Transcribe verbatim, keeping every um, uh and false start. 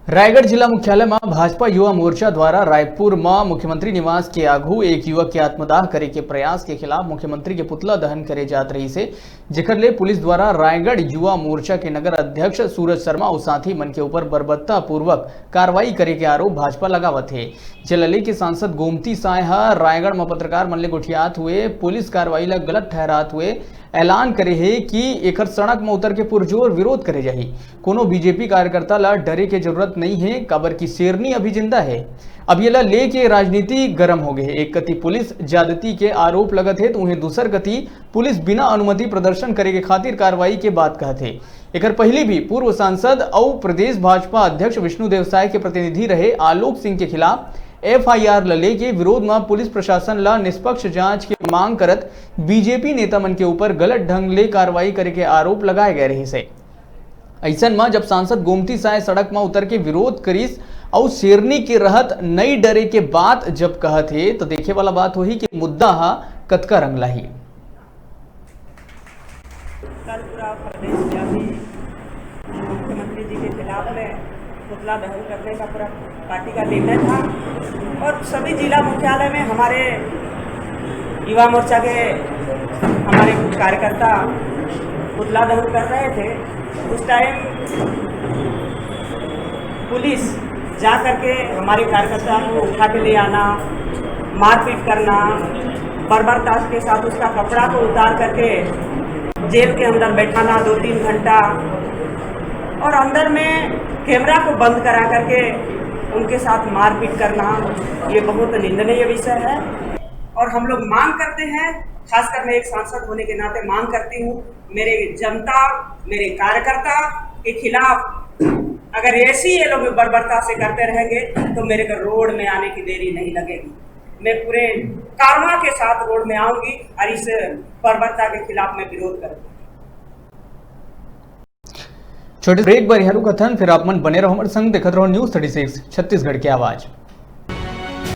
रायगढ़ जिला मुख्यालय म भाजपा युवा मोर्चा द्वारा रायपुर म मुख्यमंत्री निवास के आघू एक युवक के आत्मदाह करे के प्रयास के खिलाफ मुख्यमंत्री के पुतला दहन करे जात रहिस हे, जेकर ले पुलिस द्वारा रायगढ़ युवा मोर्चा के नगर अध्यक्ष सूरज शर्मा अउ साथी मन के ऊपर बर्बरता पूर्वक कार्रवाई करे के आरोप भाजपा लगावत हे। जेला लेके सांसद गोमती साय ह रायगढ़ म पत्रकार मन ले गोठियात हुए पुलिस कार्रवाई ल गलत ठहरात हुए ऐलान करे हे कि एखर सड़क म उतर के पुरजोर विरोध करे जाही। कोनो बीजेपी कार्यकर्ता ल डरे के जरूरत नइ हे, काबर कि शेरनी अभी जिंदा हे। अब येला लेके राजनीति गरम हो गए हे। एक कति पुलिस ज्यादती के आरोप लगत हे, तो उहें दूसर कति पुलिस बिना अनुमति प्रदर्शन करे के खातिर कार्रवाई के बात कहत हे। एकर पहिली भी पूर्व सांसद अउ प्रदेश भाजपा अध्यक्ष विष्णुदेव साय के प्रतिनिधि रहे आलोक सिंह के खिलाफ एफआईआर ल लेके विरोध म पुलिस प्रशासन ल निष्पक्ष जांच के मांग करत बीजेपी नेता मन के ऊपर गलत ढंग ले कार्रवाई करे के आरोप लगाए गए रहिस हे। अइसन म जब सांसद गोमती साय सड़क म उतर के विरोध करिस अउ शेरनी के रहत नई डरे के बात जब कहत हे, तो देखे वाला बात होही कि मुद्दा ह कतका रंग लाही। कल पूरा प्रदेश व्यापी मुख्यमंत्री जी के खिलाफ में पुतला दहन करने का पूरा पार्टी का निर्णय था और सभी जिला मुख्यालय में हमारे युवा मोर्चा के हमारे कुछ कार्यकर्ता पुतला दहन कर रहे थे। उस टाइम पुलिस जा करके हमारे कार्यकर्ता को उठा के ले आना, मारपीट करना, बर्बरता के साथ उसका कपड़ा को उतार करके जेल के अंदर बैठाना दो तीन घंटा, और अंदर में कैमरा को बंद करा करके उनके साथ मारपीट करना, ये बहुत निंदनीय विषय है। और हम लोग मांग करते हैं, खासकर मैं एक सांसद होने के नाते मांग करती हूँ, मेरे जनता, मेरे कार्यकर्ता के खिलाफ अगर ऐसी ये लोग बर्बरता से करते रहेंगे तो मेरे को रोड में आने की देरी नहीं लगेगी। मैं पूरे कारमा के साथ रोड में आऊंगी और इस बर्बरता के खिलाफ मैं विरोध करूंगी। छोटे ब्रेक बर यहाँ रुकथन, फिर आप मन बने रहो हमारे संग, देखत रहो न्यूज़ थर्टी सिक्स छत्तीसगढ़ के आवाज़।